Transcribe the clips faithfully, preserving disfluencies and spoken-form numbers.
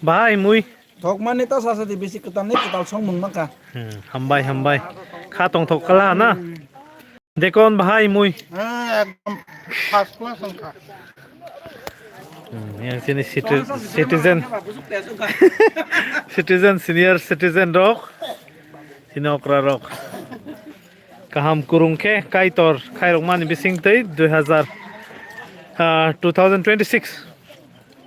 Bahai mui. Thok mani ta sasa di bisi kwtal ni kwtal song mung mangkha. Hmm, hambai, hambai. Kha tong thok kala na. Dekon bahai mui. Ha, ekdom first class wngkha. Hmm, yang sini citi-, citizen. Citizen, senior citizen rok. Sini okra rok. Kaham kurung khe Kaitor khairokmani bising twi dui hazar, ah, two thousand twenty-six.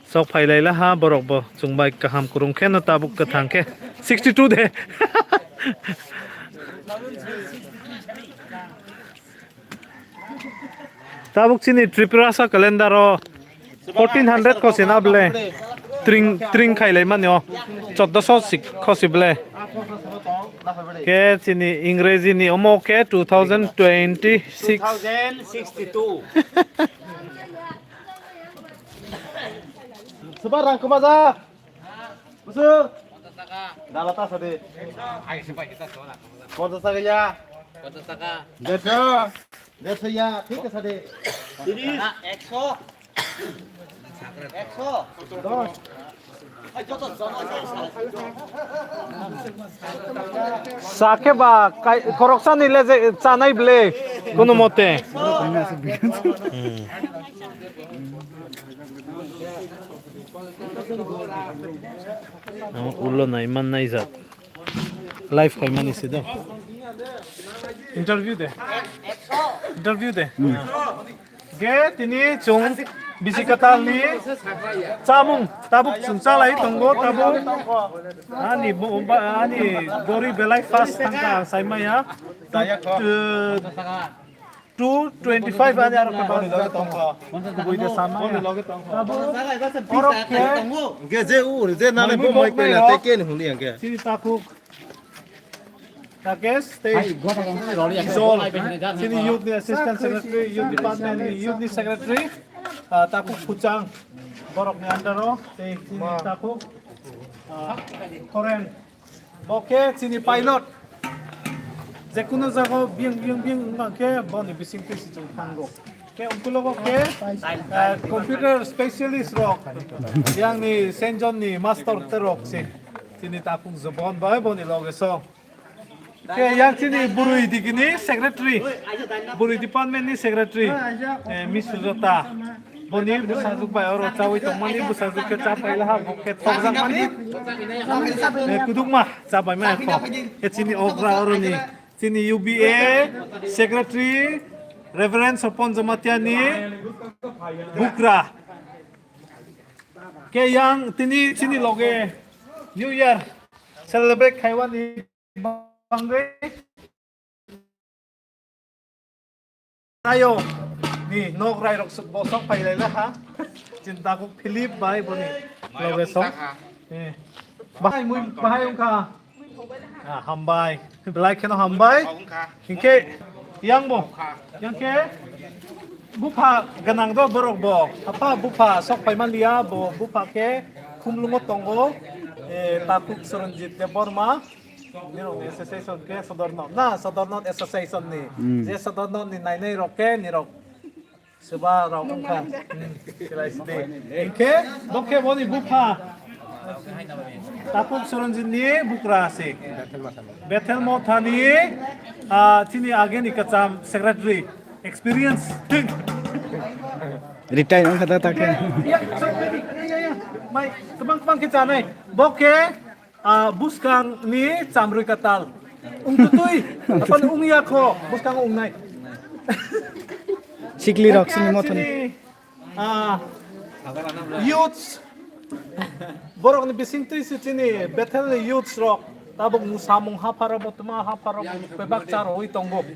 Sok phai lai la ha borok bo chwng bai kaham kurung khe no tabuk kwthang khe sixty-two de. Tabuk chini Tripurasa calendar o fourteen hundred khosi na ble tring, tring khai lai mani o choddoso si khosi ble. Ke chini Ingreji ni omo ke two thousand twenty-six. Two thousand sixty-two. Soba rang kwmajak. Busu. Dala ta sadi. Ponchas taka ya. Dersho. Dersho ya. Thik ase de. Tiris. Ekso. Ekso. Dos. Sakhe ba kai-, khoroksa ni le je chanai ble kono mote. Hmm. Ang ulo nai man nai jat. Live khai mani se do. Interview de. Interview de. Ge tini chwng bisi kwtal ni chamung tabuk chwng chalai tongo tabuk. Ani bo-, ba-, ani gori belai fast thangka saimaya. Two twenty-five ani aro khe bani loge tongkha. Kubui de sama ya. Tabuk oro khe. Ge je u, je nani bo mai pela te ken huni ang ge. Chini takhuk. Rakesh, tei Isol, chini youth ni assistant secretary, youth department ni youth ni secretary, ah, takhuk Phuchang, borok ni under o, tei chini takhuk, ah, Koren. Bo khe chini pilot. Jekunu jaga biyang, biyang, biyang wngkha khe boni bising twi si chwng thango. Khe ukulogo khe, ah, computer specialist rok. Yang ni Saint John ni master terok se. Chini takhuk Jobon bai boni loge song. Khe yang chini bwrwi digini secretary, bwrwi department ni secretary, eh, Miss Sujata. Boni bwsajwk bai oro chawi tongmani, bwsajwk khe cha paila ha, bo khe thokjakmani. Eh, kudukma cha bai ma kho. Khe chini okra oroni, chini U B A secretary, Reverend Sopon Jamatia ni bukra. Khe yang tini chini loge New Year celebrate khaiwani bangwi ayo ni nok rai rok bosok phai lai la ha. Chinta kuk Philip bai boni loge song. Eh. Bahai mui bahai wngkha. Ah, hambai. Belai kheno hambai. Hinkhe yang bo. Yang khe bupha ganang do borok bo. Apa bupha sok phai man liya bo. Bupha khe Khumlungo tongo. Eh, Takhuk Saranjit Debbarma. Nirok ni association khe Sodornot. Na, Sodornot association ni. Hmm. Je Sodornot ni nainai rok khe nirok. Seba rok wngkha. Hmm, silai sidi. Hinkhe, bo khe boni bupha. Takhuk Saranjit ni bukra se. Bethel Motha ni, ah, chini age ni kacham secretary. Experience. Retire wngkha da ta khe. Ya, ya, ya, ya. Mai, kwbang, kwbang khe chanai. Bo khe Ah, buskang ni chamrui katal. Ung tutui. Apan ung ya kho. Buskang ung nai. Sikli rok sini mothon. Chini, ah, youths. Borok ni bising twi si chini Bethel ni youths rok. Tabuk samung hapharo bo tma hapharo bo bebak char oi tongo.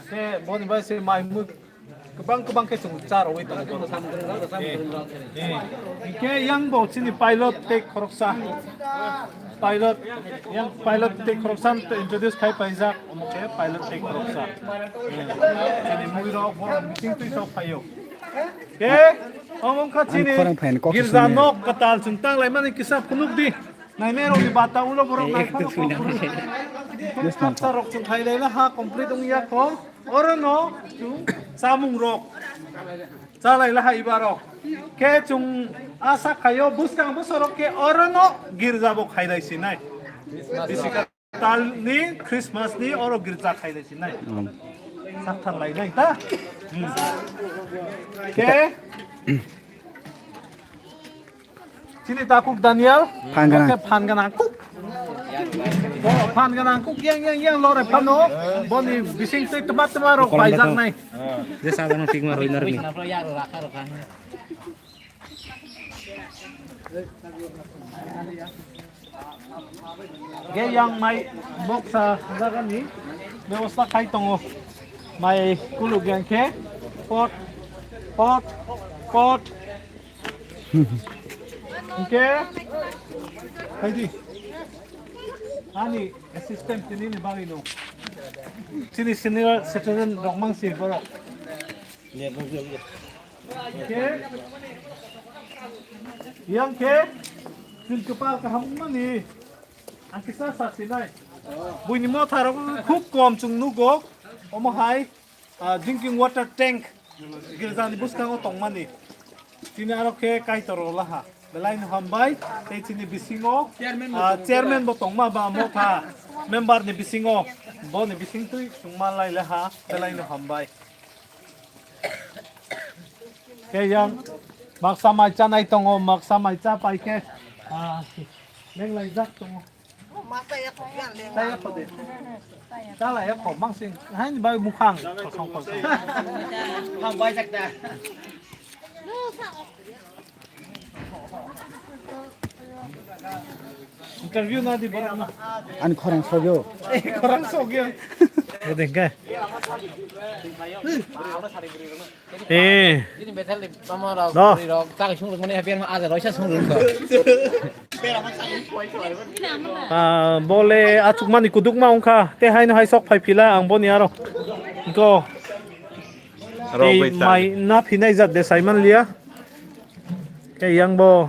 Ke boni bai se mai mui Kwbang kwbang khe chwng cha rwui tongo. Eh, eh. Hinkhe yang bo chini pilot tei khoroksa. Pilot, yang pilot tei khoroksa introduce khai paijak, omo khe pilot tei khoroksa. Eh, chini mui rok borok meeting twi sok phaio. Khe, omo wngkha chini girja nok kwtal chwng tang laimani kisa phunuk di. Nainai rok ni bata ulo borok naikha. Khoroksa rok chwng khai laila ha complete wngya kho. Oro no chwng chamung rok chalai lahai iba rok. Khe chwng Asa khaio bwskang bwsarok khe orono girja bo khailai sinai. Bisi ka talni Christmas ni oro girja khailai sinai. Sakthar lainai ta. Khe chini takhuk Daniel. Phan gwnang. Khe phan gwnang kuk. Phan gwnang kuk yang yang yang lore phano. Boni bising twi tma tma rok paijaknai. Je sajano thik ma roinar ni. Ge yang mai boksa jagani bebosta khai tongo. Mai kuluk yang khe pot, pot, pot. Hingke khaidi. Ani assistant tini ni bagwi no. Chini senior citizen rok mang si borok. Hingke yang khe chwng kwpal kaham wngmani ang kisa sa sinai. Buini motha rok khub kom chwng nugo. Omo hai ah, drinking water tank girjani bwskango tongmani. Chini aro khe Kaitor rolaha. Belai no hambai. Tei chini bisingo, ah, chairman bo tongma ba motha member ni bisingo. Boni bising twi chwngma lai laha. Belai no hambai. Khe yang baksa mai chanai tongo, baksa mai cha pai khe, ah, lenglaijak tongo. Chaya kho de. Chala ya kho, mangsing. Haini bai mukhang kosong kosong. Hambai jak da. Interview na di borok na. Ani khorang sogyo. Khorang sogyo. Bodeng ka. Eh. No. Ah, bole achukmani kudukma wngkha. Te haino hai sok phai phila ang boni aro. Go. Tei mai na phinai jat de saiman liya. Khe yang bo.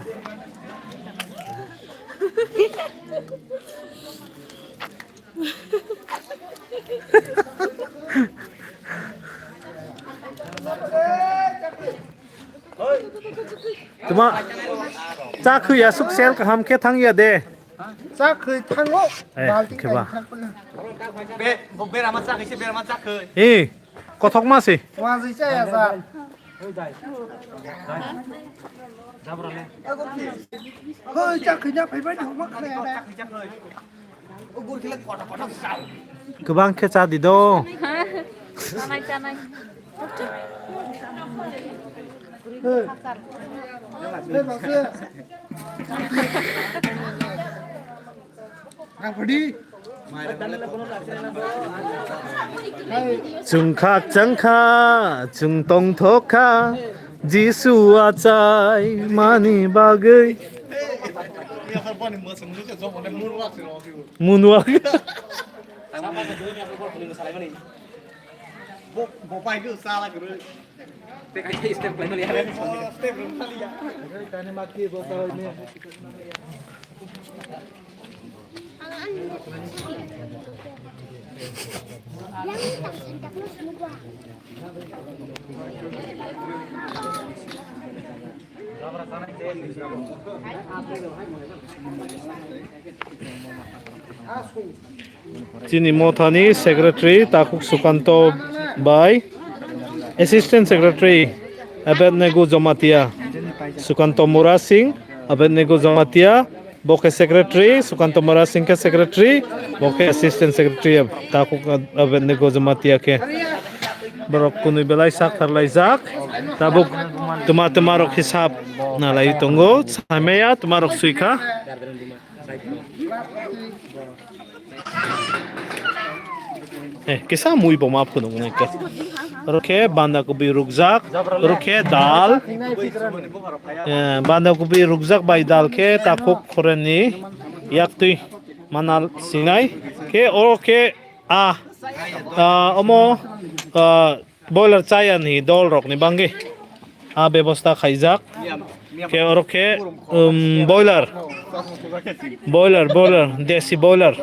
Tuma cha khwi aswk sel kaham khe thang ya de. Cha khwi thango. Eh, balti khe ba. Be, bo berama cha khwi se berama cha khwi. Eh. Kothokma se. Wajwi chaya sa. Hoi, chakhuina phaibai thangma khlai ada. Kwbang khe cha di do. Chanai, chanai. Hoi. Hoi, baksa. Chwng khak chang kha, chwng tongthok kha, Jisu achai mani bagwi. Munwak. Chini mothani secretary Takhuk Sukanto bai, assistant secretary Abednego Jamatia, Sukanto Murasing, Abednego Jamatia, bo khe secretary, Sukanto Murasing khe secretary, bo khe assistant secretary, Takhuk Abednego Jamatia khe. Borok kwnwi belai sak tharlaijak, tabuk twma twma rok hisab nalai tongo, samaya twma rok swi kha. Eh, kisa mui bo ma phunuk nai khe. Oro khe banda kobi rukjak, oro khe dal. Eh, banda kobi rukjak bai dal khe takhuk khoreni yaktwi manal sinai. Khe oro khe a, a, omo, a, boiler chaya ni dol rok ni bangwi a bebosta khaijak. Khe oro khe, um, boiler, boiler, boiler, desi boiler.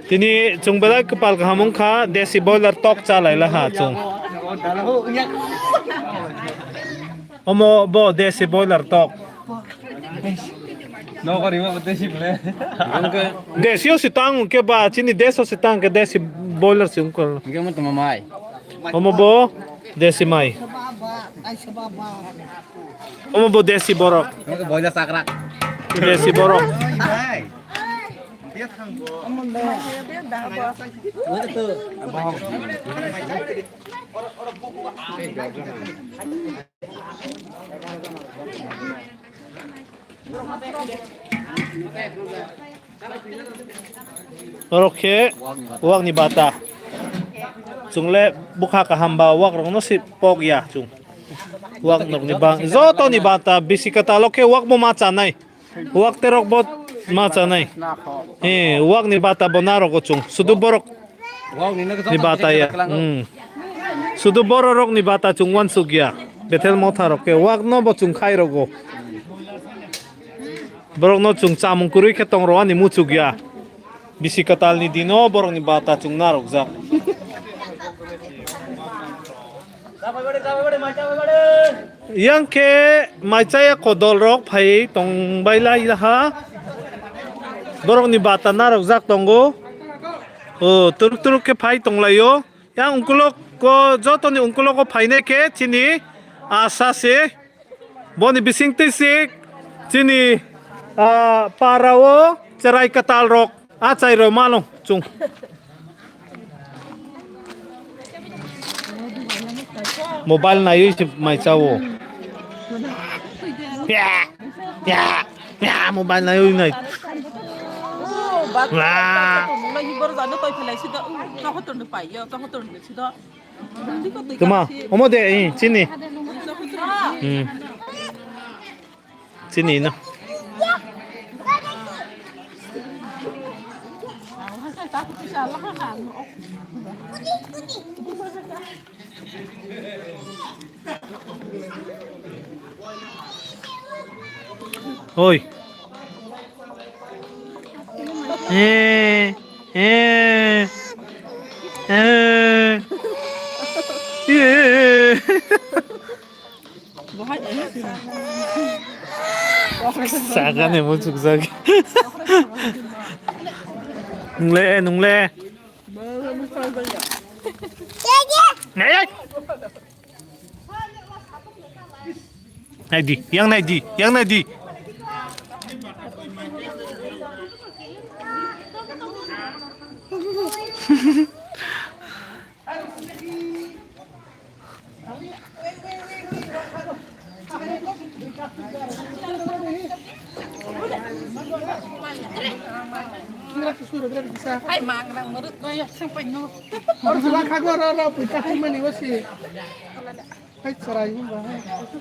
Tini chwng belai kwpal kaham wngkha, desi boiler tok cha lai laha chwng. Omo bo desi boiler tok. Nokari bo desi ble. Desi o si tang ke ba chini desi o si tang ke desi boiler si ungkol. Omo bo desi mai. Omo bo desi borok. Omo bo boiler sakrak. Desi borok. Oro khe wak ni bata. Chwng le bwkha kaham ba wak rok no se pok ya chwng. Wak nok ni ba joto ni bata bisi kwtal o khe wak bo ma chanai. Wak terok bo ma chanai. Eh, wak ni bata bo narok o chwng. Sudu borok ni bata ya. Hmm. Sudu borok rok ni bata chwng wansuk ya. Bethel motha rok khe wak no bo chwng khai rogo. Borok no chwng chamung kwrwi khe tong rw ani muchuk ya. Bisi kwtal ni dino borok ni bata chwng narok jak. Yang khe mai chaya kodol rok phai tong bai lai ha. Borok ni bata narok jak tongo. O turuk turuk khe phai tong lai o. Yang ungkulok ko joto ni ungkulok o phainai khe chini asa se. Boni bising twi se chini, ah, para o cherai kwtal rok. A chai rw mano chwng. Mobile naiwi se mai chao. Ya, ya, ya, mobile naiwi nai. Tuma, omo de, eh, chini. Hmm. Chini no. Oi. Eh, eh, eh. Eh. Sagani muchuk sagi. Nungle, nungle. Nai, nai. Naidi, yang naidi, yang naidi. Hai, mang nang murut no ya sang pai no. Oro sila khago ro ro pui ta mani wasi. Hai, sarai hum ba.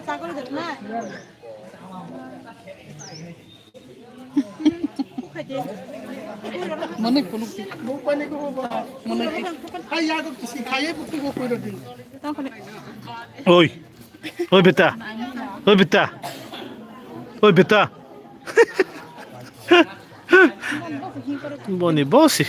Sagol gatna. Manui phunuk di. Manui di. Hai, ya, kisi khai, buku, buku, buku. Oi. Oi, beta. Oi, beta. Oi, beta. Boni bosi.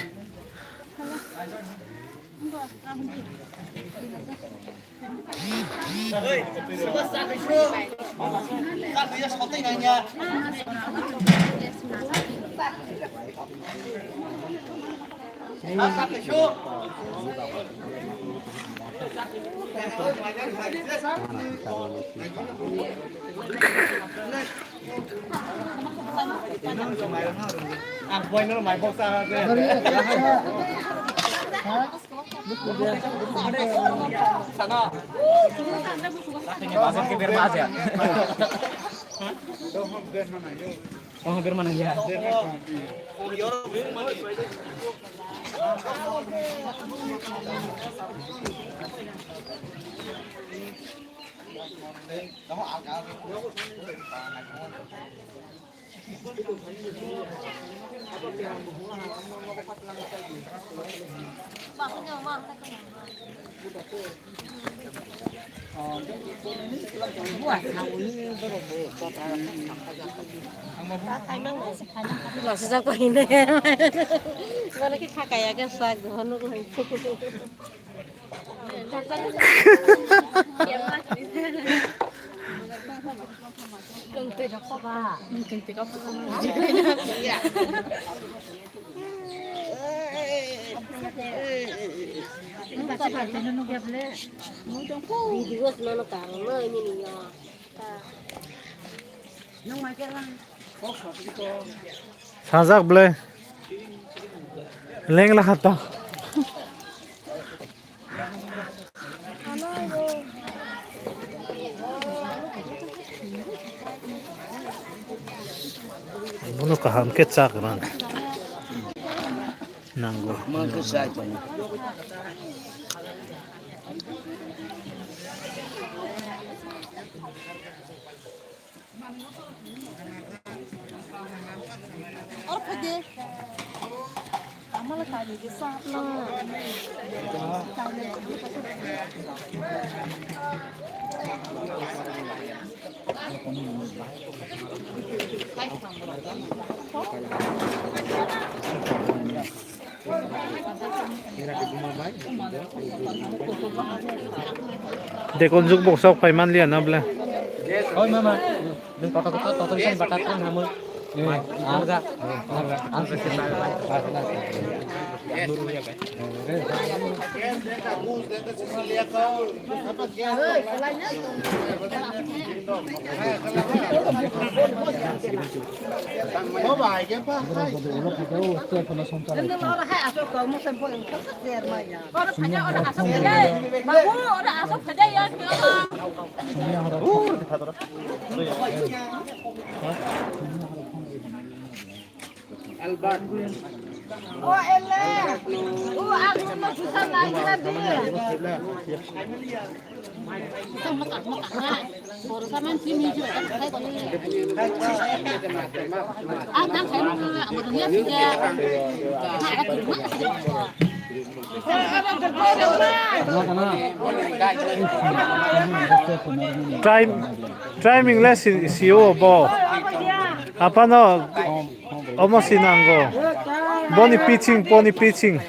Lasi jak pahinai. Wala ki thakaya ke sak dohon nuk lai. Sajak ble. Lengla khato. Bono kaham khe chak rang nango. Dekon juk boksok phai man liya na ble. Oi mama, nung kotor kotor kotor isan batat kan hamul. Ang ga. Ang ga. Try, try mingle si, si o bo. Apa no? Omo sinango. Boni pitching, boni pitching.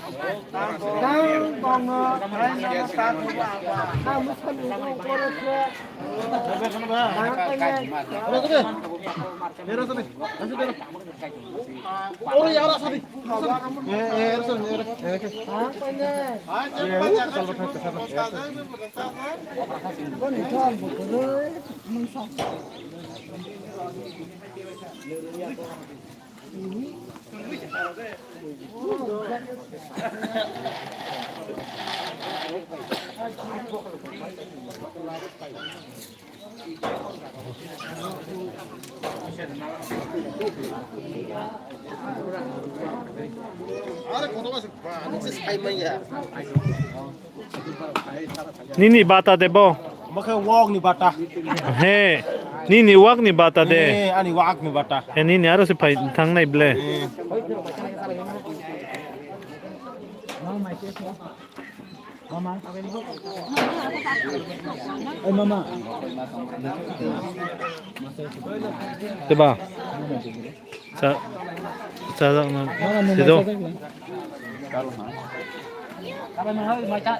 Nini bata de bo. Omo khe wak ni bata. He, nini wak ni bata de. He, ani wak ni bata. He, nini aro se phai thangnai ble. He. Mama. Oi, mama. Teba. Cha, cha, cha, na. Mama, mama, sido. Cha, cha, cha. Mai cha,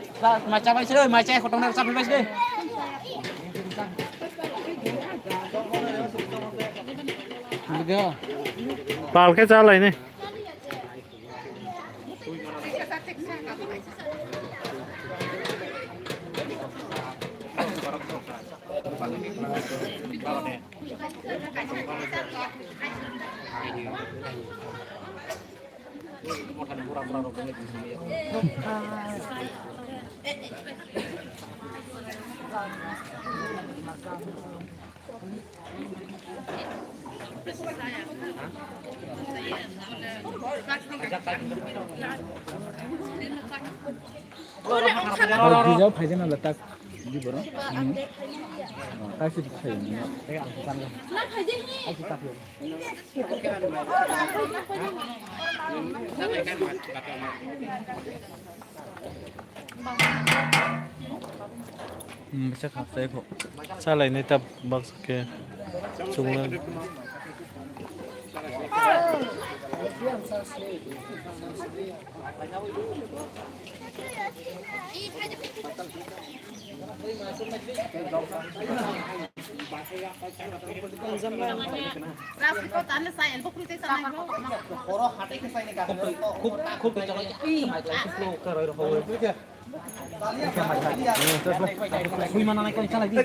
mai cha bai siro, mai cha khotong na cha bai siro. Pal khe cha lai ni. Bijao phaijana le tak di boro. Tak si phai. Hmm, bisa khap sai kho. Salai ni tab box ke. Chungla.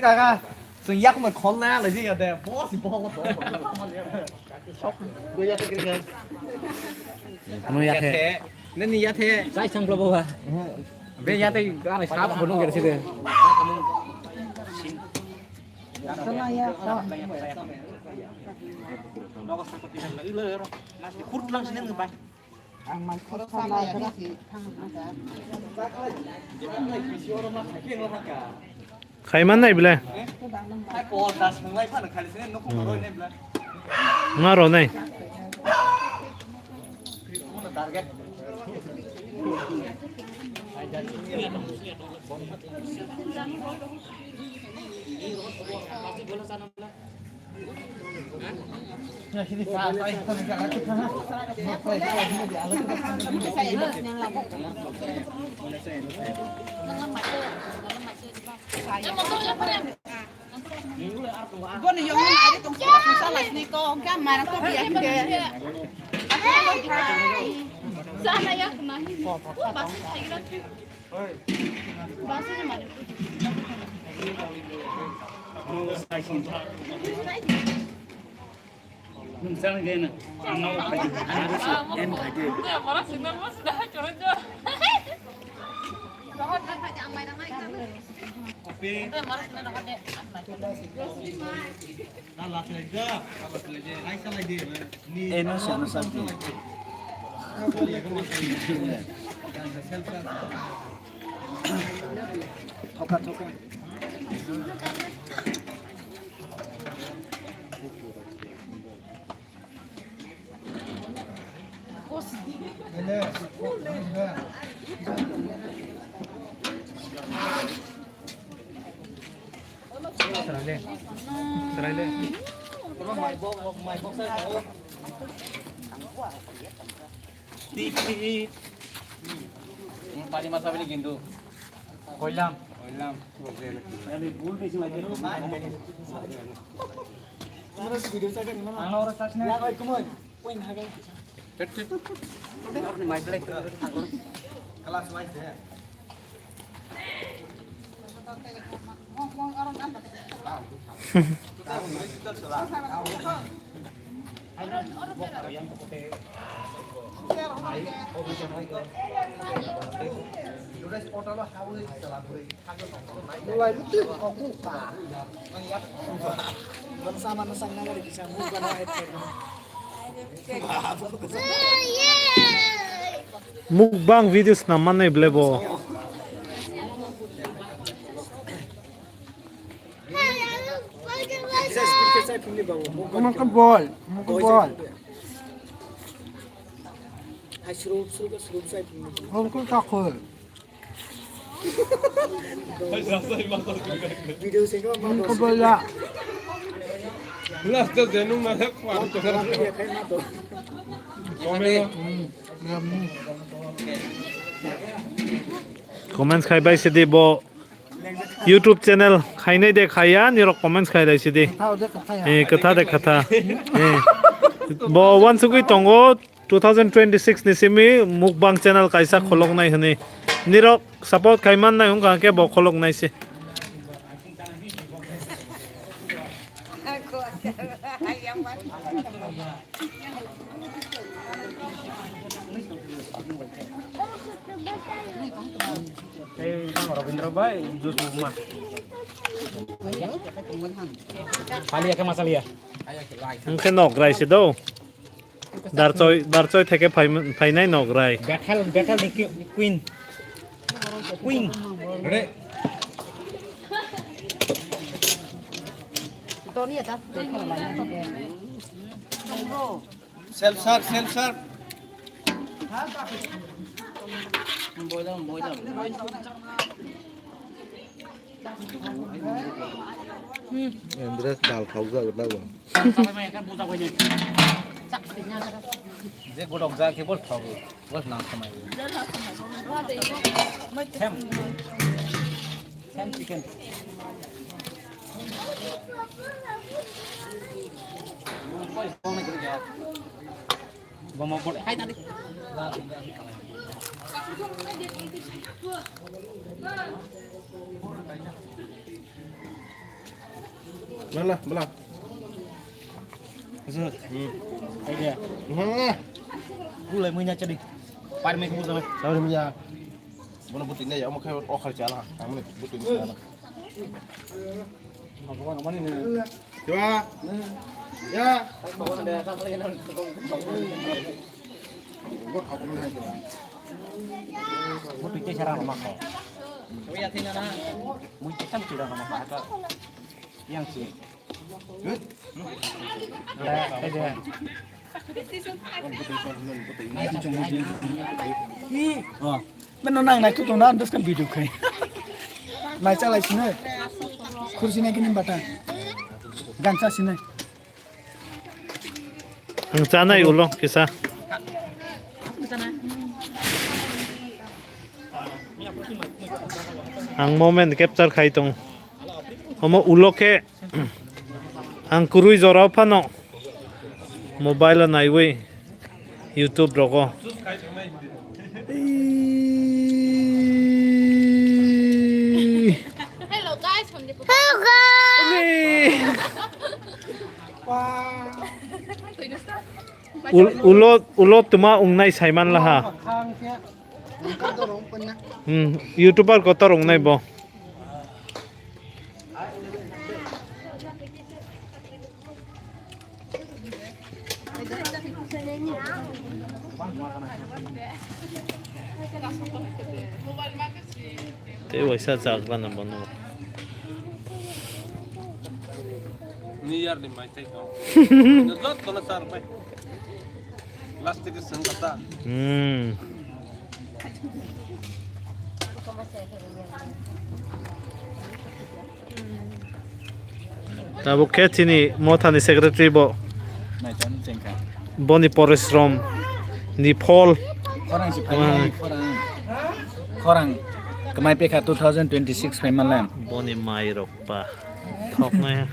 Kaka, chwng yakung bai khol na lai ya de. Boss, boss. Ano ya the. Nini ya the. Sai sang lo ba. Be ya te ga sab ko nung gersi de. Kurtulang sini ngebai. Khaiman nai bile. Nga ro nai. Bono yong na ari tong sa sa la sini ko ka mara ko biya hinde. Sana ya na hi. Ko ba sa thai gra. Ba sa ni mare. Nung sana gena. Ano ka di. Ano si em ka di. Eno siya, ano sa atin. Thoka, thoka. Pari masa bini gindu. Koilam. Koilam. Class wise de. Mukbang video swnam mannai bwlai bo. Mukbang bol, mukbang bol. Hai, srup, srup, srup, sai. Mukbang takho. Video sengkhe ma. Mukbang bol ya. Last day nung na hek pa. Comment. Comments khai bai sidi bo YouTube channel khainai de khaiya nirok comments khai dai sidi. Eh, kwtha de kwtha. Eh. Bo wansugwi tongo two thousand twenty-six ni simi mukbang channel kaisa kholoknai hwnwi. Nirok support khai mannai wngkha khe bo kholoknai se. Ei, Bang Robindra bai, jus mukma. Pali ya ke masala ya? Hwnkhe nograi se do. Darchoi, darchoi theke phai-, phainai nograi. Bethel, Bethel ni ki-, queen. Queen. Ready? Self serve, self serve. Andres dal khawjak na bo. Je godok jak khe bol thago, bol nang samai. Sam. Sam chicken. Bela, bela. Zut. Hmm. Aja. Hmm. Gulai muina chadi. Par me kubu sana. Sabar muina. Bono buti ne ya, omo khai okhar chala. Amne buti ne chala. Coba. Ya. Buti ke cara rumah kau. Mui cekam cira nama kau. Yang sih. Beno nang nai kutung na, andas kan video khai. Nai chalai sini. Kursi nai kini bata. Gansa sini. Ang chanai ulo kisa. Ang moment capture khai tong. Omo ulo khe ang kwrwi jorao phano mobile o naiwi YouTube rogo. Hello guys, from the Hello guys. Ul-, ulo, ulo tuma ungnai saiman laha. Hmm, YouTuber kotor ungnai bo. Tei waisa chakla na bono. New Year ni mai tei ko. Jot kono char pai. Plastic swng kata. Hmm. Tabuk khe chini mothani secretary bo. Naichani chengkha. Boni porishrom ni phol. Khorang si phaimani, khorang. Khorang. Kwmai pekha two thousand twenty-six phaimanle. Boni mai rok pa. Thoknai.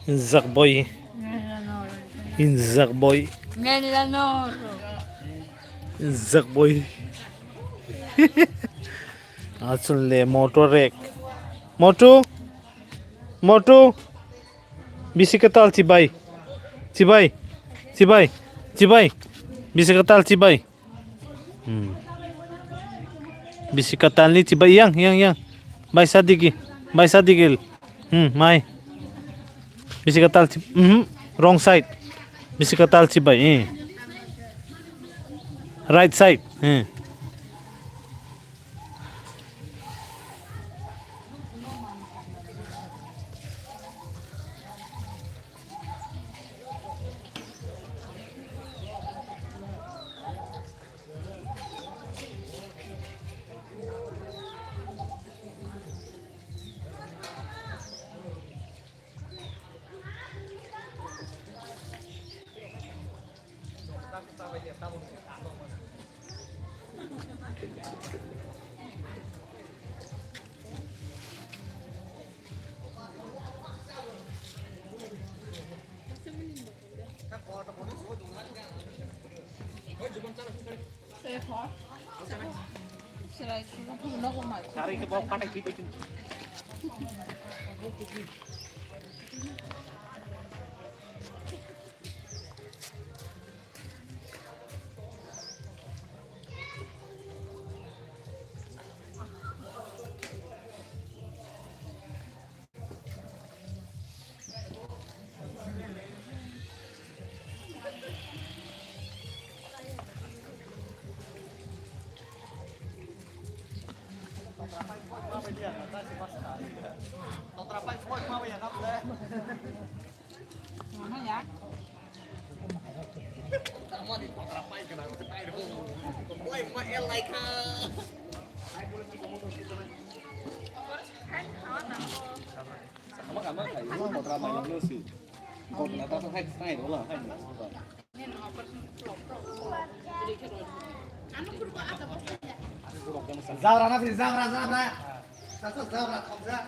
Injak boy. Injak boy. Injak boy. Aswk le motor rek. Motu. Motu. Bisi kwtal chibai. Chibai. Chibai. Chibai. Bisi kwtal chibai. Hmm. Bisi kwtal ni chibai yang, yang, yang. Baisa digi. Baisa digil. Hmm, mai. Bisi kwtal chib-, mhm. Wrong side. Bisi kwtal chibai. Eh. Right side. Eh. Jabra na, jabra, jabra. Sasa jabra, thomsa.